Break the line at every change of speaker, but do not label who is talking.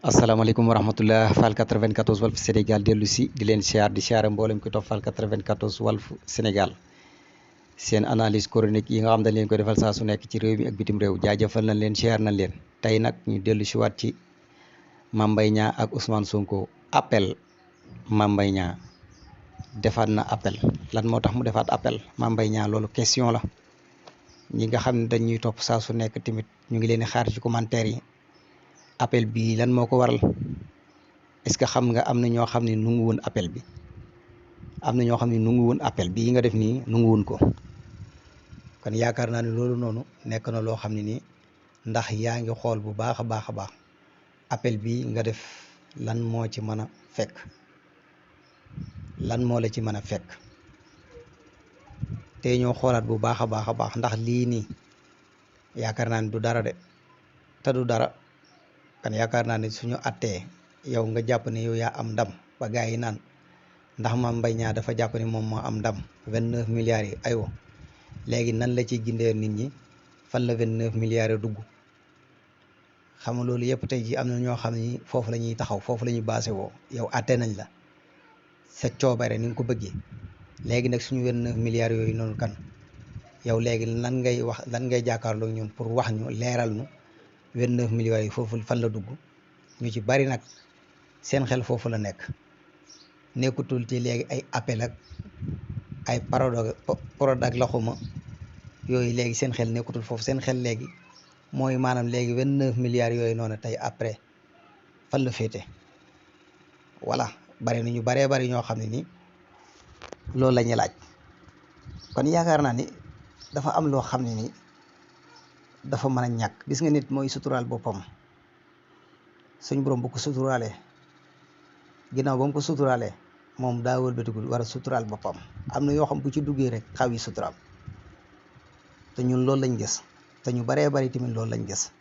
asalaamaaleykum wa rahmatullah Fall 94 Walf Sénégal dellu si di leen siyaar di siyaare mboolem ki topp Fall 94 Walf Sénégal seen analyse chronique yi nga xam dañ leen koy defal saa su nekk ci réew mi ak bitim réew jaajëfal nañ leen siyaar nañ leen tey nag ñu dellu si waat ci Mame Mbaye Niang ak Ousmane Sonko appel. Mame Mbaye Niang defaat na appel lan moo tax mu defaat appel Mame Mbaye Niang loolu question la ñi nga xam ne dañuy topp saa su nekk tamit ñu ngi leen di xaar ci commentaire yi. appel bi lan moo ko waral est-ce que xam nga am na ñoo xam ne nungu woon appel bi am na ñoo xam ne nungu woon appel bii nga def nii nungu woon ko kon yaakaar naa ne loolu noonu nekk na loo xam ne nii ndax yaa ngi xool bu baax a baax a baax appel bi nga def lan moo ci mën a fekk lan moo la ci mën a fekk te ñoo xoolaat bu baax a baax a baax ndax lii nii yaakaar naa ne du dara de te du dara. kan yaakaar naa ne suñu attee yow nga jàpp ne yow yaa am ndam ba gars yi naan ndax Mame Mbaye Niang dafa jàpp ne moom moo am ndam 29 milliards yi aywa léegi nan la ciy gindee nit ñi fan la 29 milliards yi dugg xam nga loolu yëpp tey ji am na ñoo xam ne foofu la ñuy taxaw foofu la ñuy basé woo yow atte nañ la sa coobare ni nga ko bëggee léegi nag suñu 29 milliards yooyu noonu kan yow léegi lan ngay wax lan ngay jàkkaarloo ñun pour wax ñu leeral ñu 29 milliards yi foofu fan la dugg ñu ci bari nag seen xel foofu la nekk nekkutul ci léegi ay appel ak ay Prodac la xuma yooyu léegi seen xel nekkutul foofu seen xel léegi mooy maanaam léegi 29 milliards yooyu noonu tey après fan la féete voilà bari na ñu baree bari ñoo xam ne ni loolu la ñuy laaj kon yaakaar naa ni dafa am loo xam ne ni dafa mën a ñàkk gis nga nit mooy suturaal boppam suñ borom bu ko suturaalee ginnaaw ba mu ko suturaalee moom daa wëlbatigul war a suturaal boppam am na yoo xam bu ci duggee rek xaw yi suturaal te ñun loolu lañ gis te ñu baree bari tamit loolu lañ gis